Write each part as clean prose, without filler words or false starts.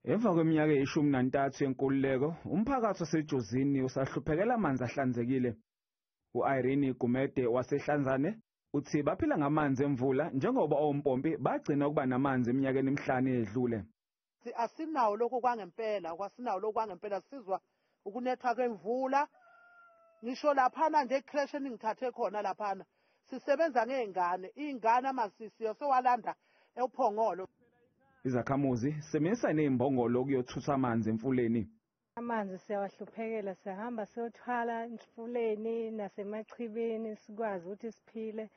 Emva kweminyaka eyi-13 yenkululeko, umphakathi waseJozini usahluphekela amanzi ahlanzekile. U-Irene Gumede waseHlanzane uthi baphila ngamanzi emvula njengoba ompompi bagcina ukuba namanzi eminyakeni emihlanu eyedlule. Asinawo lokho kwangempela, kwasinawo lokho kwangempela, sizwa ukunetha kwemvula. Ngisho laphana nje ecreche eningithathe khona laphana sisebenza ngey'ngane, iy'ngane amasisi sowalanda ePhongolo. Izakhamuzi zisebenzisa nezimbongolo ukuyothutha amanzi emfuleni. Amanzi siyawahluphekela, siyahamba siyothwala emfuleni nasemachibini sikwazi ukuthi siphile.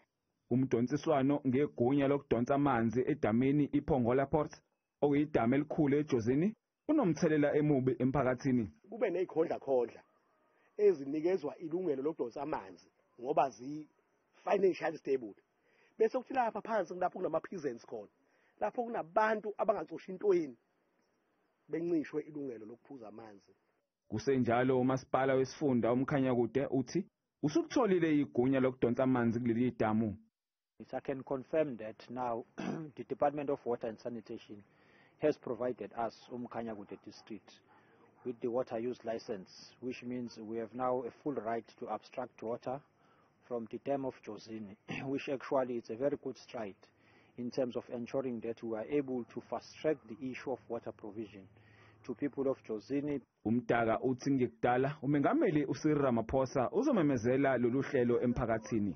Umdonsiswano ngegunya lokudonsa amanzi edamini iPongola Port, okuyidamu elikhulu eJozini, unomthelela emubi emphakathini. Kube nezikhondlakhondla ezinikezwa ilungelo lokudonsa amanzi ngoba zi-financially stable, bese kuthi lapha phansi lapho kunama-peasants khona, lapho kunabantu abangacoshi intweni, bencishwe ilungelo lokuphuza amanzi. Kusenjalo, umasipala wesifunda uMkhanyakude uthi usukutholile igunya lokudonsa amanzi kuleli damu. I can confirm that now the Department of Water and Sanitation has provided us, uMkhanyakude District, with the water use license, which means we have now a full right to abstract water from the dam of Jozini, which actually is a very good stride in terms of ensuring that we are able to fast-track the issue of water provision to people of Jozini. Umdaka uthi ngekudala umengameli uCyril Ramaphosa uzomemezela lolu hlelo emphakathini.